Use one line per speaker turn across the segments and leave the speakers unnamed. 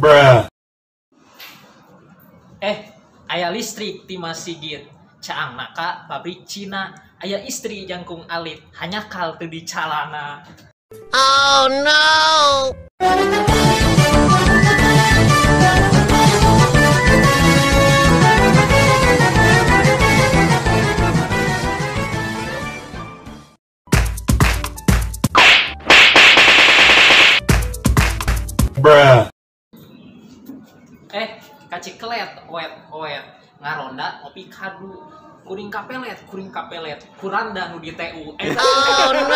Bruh.
Aya listrik ti Masigit, caangna ka pabrik Cina, aya istri jangkung alit, hanyakal teu di calana.
Oh no.
Bruh.
Kaciklet oet-oet, ngaronda ngopi kadu, kuring kapelet, kuranda nu di TU.
Oh no.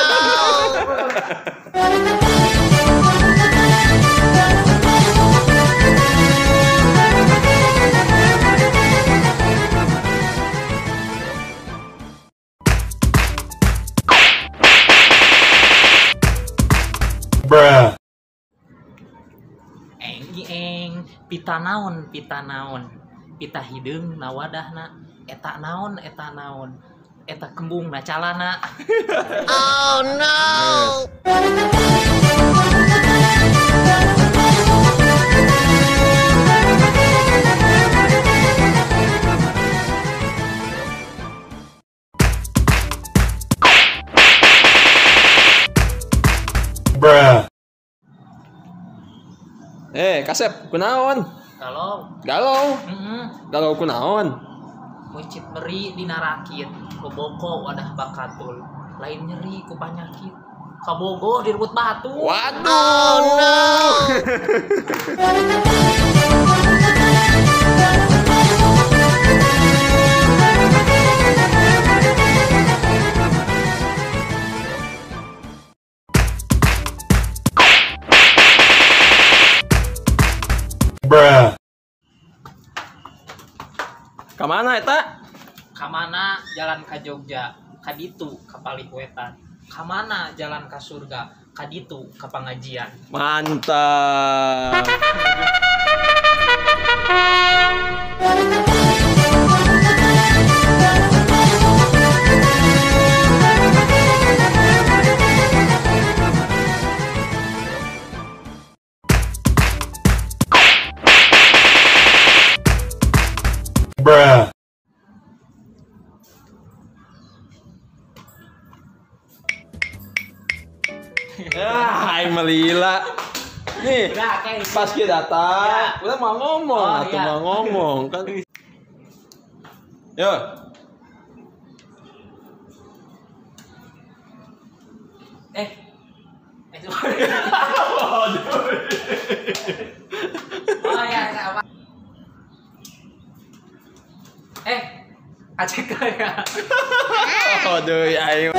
Bruh.
Eng pita naon, pita hideung na wadahna, eta naon, eta kembung na calana.
Oh no.
Bruh.
Kasep, kunaon?
Galau.
Galau? Galau kunaon?
Mucit meri dina rakit, koboko wadah bakatul, lain nyeri ku panyakit, kabogo direbut batu.
Waduh.
Oh no.
Bruh.
Kamana eta?
Kamana jalan ka Jogja, kaditu ka Palih Wetan. Kamana jalan ka surga, kaditu ka pangajian.
Mantap.
Bruh.
Aing melila. Nih,
udah, okay.
Pas kita datang,
ya.
Udah mau ngomong,
oh,
atau
iya.
Mau ngomong kan. Yo.
Oh ya, apa? Acek ya.
Aduh, ayo.